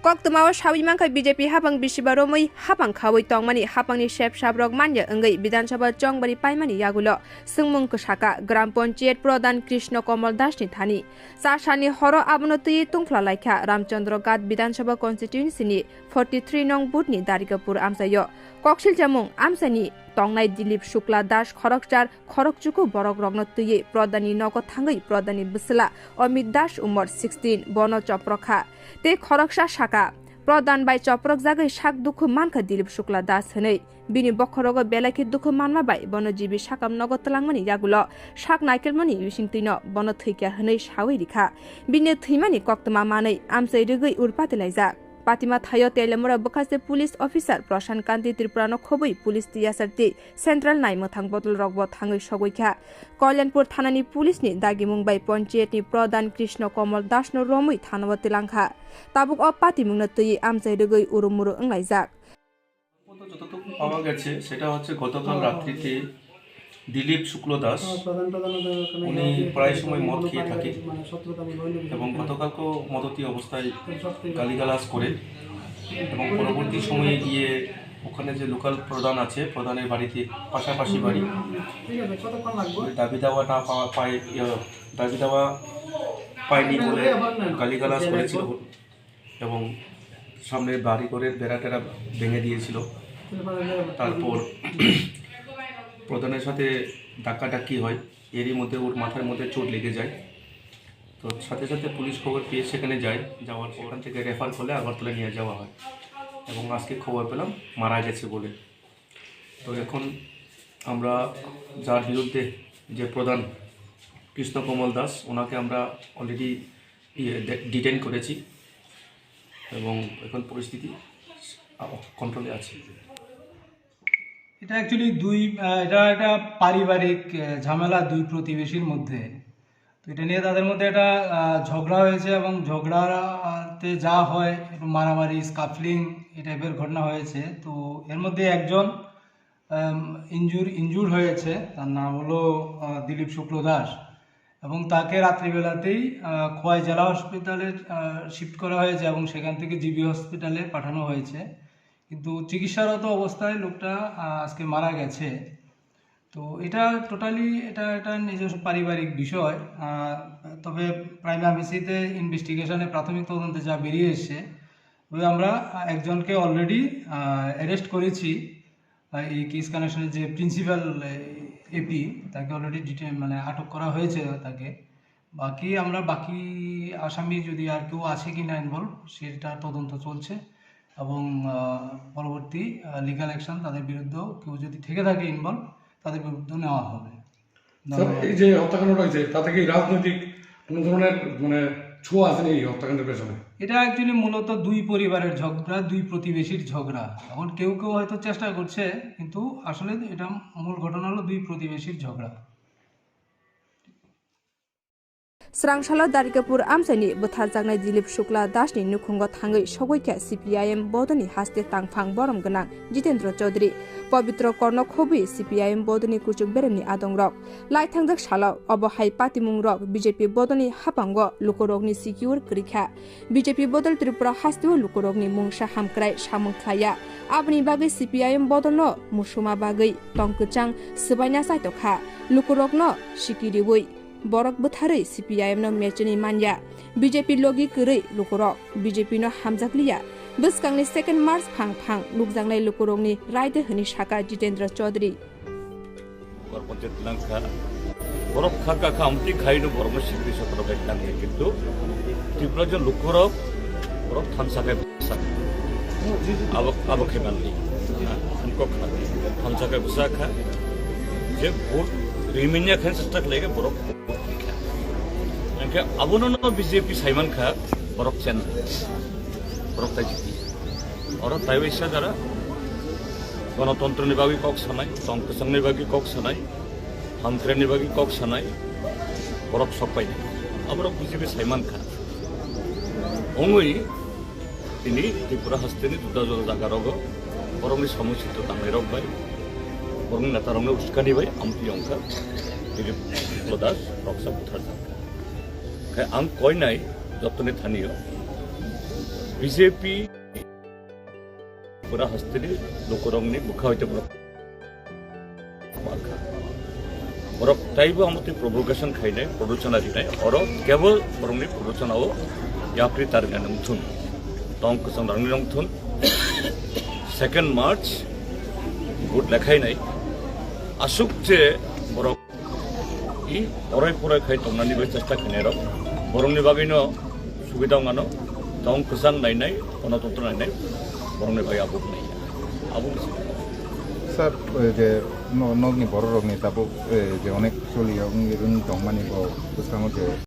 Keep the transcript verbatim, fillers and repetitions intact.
Koktwmao sawi mankha B J P hapang bisiba romwi hapang khawi tongmani hapangni sep sabrok manya wngwi Bidhan Sabha chongbari paimani yagulo swngmung kwsaka Gram Panchayat Pradhan Krishna Kamal Dasni thani. Cha salni horo abono twiwi tungphla laikha Ramchandra Ghat Bidhan Sabha constituency ni forty three nong booth ni Darikapur amchaio. Koksilchamung amchaini tongnai Dilip Shukla Das khorokchar khorokchuku borok rokno twiwi Pradhan ni nogo thangwi Pradhan ni bwsla Amit Das umor sixteen bono choprok kha. Tei khoroksa saka, Pradhan bai choprok jagwi sak dukhu mankha Dilip Shukla Das hwnwi. Bini bokhorogo belai khe dukhu manma bai bono G B sakam nogo twlangmani yagulo sak naikelmani bisingtwino bono thwikha hwnwi sawi rikha. Bini thwimani koktwma manwi amchai rwgwi urpati laijak. Patima thaio Teliamura bwkhaste police officer Prashan Kanti Tripurano khobwi police tiyasarti central nai mwthang bodol rokbo thangwi sogwi kha. Kalyanpur thanani police ni dagimung bai panchayat ni pradhan Krishna Kamal Das no romwi thanao twlang kha. Tabuk o patimung no twiwi amchai rwgwi urumuru wnglaijak. যতটুকু পাওয়া গেছে সেটা হচ্ছে গতকাল রাত্রিতে দিলীপ শুক্ল দাস, উনি প্রায় সময় মদ খেয়ে থাকে এবং গতকালকেও মদতি অবস্থায় গালিগালাজ করে এবং পরবর্তী সময়ে গিয়ে ওখানে যে লোকাল প্রধান আছে, প্রধানের বাড়িতে পাশাপাশি বাড়ি, ওই দাবি দাওয়া না পাওয়া পায়, ইয়ে, দাবি দাওয়া পায়নি বলে গালিগালাজ করেছিল। এবং সামনে বাড়ি করে বেড়া টেরা ভেঙে দিয়েছিল। তারপর প্রধানের সাথে ধাক্কাধাক্কি হয়, এরই মধ্যে ওর মাথার মধ্যে চোট লেগে যায়। তো সাথে সাথে পুলিশ খবর পেয়ে সেখানে যায়, যাওয়ার পর ওখান থেকে রেফার করলে আগরতলা নিয়ে যাওয়া হয় এবং আজকে খবর পেলাম মারা গেছে বলে। তো এখন আমরা যার বিরুদ্ধে যে প্রধান কৃষ্ণকমল দাস, ওনাকে আমরা অলরেডি ইয়ে, ডে-, ডিটেইন করেছি এবং এখন পরিস্থিতি, আ, কন্ট্রোলে আছে। এটা অ্যাকচুয়ালি দুই, আহ, এটা একটা পারিবারিক, আহ, ঝামেলা দুই প্রতিবেশীর মধ্যে। তো এটা নিয়ে তাদের মধ্যে একটা, আহ, ঝগড়া হয়েছে এবং ঝগড়াতে যা হয় একটু মারামারি, স্কাফলিং এই টাইপের ঘটনা হয়েছে। তো এর মধ্যে একজন আম, ইনজুর ইনজুর হয়েছে, তার নাম হলো, আহ, দিলীপ শুক্ল দাস এবং তাকে রাত্রিবেলাতেই, আহ, খোয়াই জেলা হসপিটালে, আহ, শিফট করা হয়েছে এবং সেখান থেকে জিবি হসপিটালে পাঠানো হয়েছে। কিন্তু চিকিৎসারত অবস্থায় লোকটা, আহ, আজকে মারা গেছে। তো এটা টোটালি এটা একটা নিজস্ব পারিবারিক বিষয়। আহ, তবে প্রাইমা ফেসিতে ইনভেস্টিগেশনে প্রাথমিক তদন্তে যা বেরিয়ে এসছে, তবে আমরা, আহ, একজনকে অলরেডি অ্যারেস্ট করেছি। আহ, এই কেস কানেকশনের যে প্রিন্সিপাল এপি, তাকে অলরেডি ডিটেন মানে আটক করা হয়েছে তাকে। বাকি আমরা বাকি আসামি যদি আর কেউ আছে কি না ইনভলভ, সেটা তদন্ত চলছে এবং, আহ, পরবর্তী লিগ্যাল অ্যাকশন তাদের বিরুদ্ধেও কেউ যদি থেকে থাকে ইনভলভ, তাদের বিরুদ্ধে নেওয়া হবে। স্যার, ধন্যবাদ। এই যে হত্যাকাণ্ডটা হয়েছে, তাতে কি রাজনৈতিক কোনো ধরনের মানে ছোঁয়া আছে নি এই হত্যাকাণ্ডের পেছনে? এটা অ্যাকচুয়ালি মূলত দুই পরিবারের ঝগড়া, দুই প্রতিবেশীর ঝগড়া। এখন কেউ কেউ হয়তো চেষ্টা করছে, কিন্তু আসলে এটা মূল ঘটনা হলো দুই প্রতিবেশীর ঝগড়া। Srangsalo Darikapur amchaini bwtharjaknai Dilip Shukla Dasni nukhungo thangwi sogwi kha C P I M bodoni haste tangphang borom gwnang Jitendra Chaudhary. Pobitro korno khobwi C P I M bodoni kuchuk beremni adongrok. Lai thangjak salo obo hai patimungrok B J P bodolni haphango lukurokni sikiur kwrwi kha. B J P bodol Tripura hasteo lukurokni mungsa hamkrai samung khlaiya. Aboni bagwi C P I M bodolno musuma bagwi tong kwchang swbaina chaitokha. Lukurokno siki riwi borok bwtharwi C P I M no mecheni manya. B J P logi kwrwi lukurok B J P no hamjakliya. Bwskangni second March phang phang nukjaknai lukurokni raide hwnwi saka Jitendra Chaudhary. Borok panchayat langkha. Borok kha kha kha amtwi khaino borokno sikri sotro khai tangkha, kintu Tripura je lukurok borok thansa khai bwsa. Abo, abo khai manli. Ha, ang kok kha. Thansa khai bwsa kha. Je vote riminya khan chesta khlai khe borok vote kha. Angkhe abono no B J P saiman kha borok chen. Borok tai jiti. Oro taiwi sa jara, gonotontroni bagwi kok sanai, tong kwchangni bagwi kok sanai, hamkrenni bagwi kok sanai, borok sok painai. Aborok B J P saiman kha. Ongwi tini Tripura hasteni juda juda jaga rogo borokni samung sitto tangnai rok bai, borokni neta rokno uskani bai amtwi ongkha Dilip Lodas roksa buthar jakha. Khe ang koinai jottoni thanio B B J P pura hasteni lukurokni bwkha hoite borok markha. Borok taibo amotwi provocation khainai, provocation rinai, oro kebol borokni provocation o yapri tarina nungthun. Tong kwchang rangni nungthun. Second March vote lekhainai. Asuk je borok i porai porai khai tongnani bai chesta khainai rok. Borokni bagwino subida wngano. Tong kwchang nainai, kono tongtwrwng nainai, borokni bai abo wngnai. Abo wngnai. Sir, eh, je no-, nokni bororokni tabuk, eh, je onek choliya wngwi wng tongmani bo bwskango je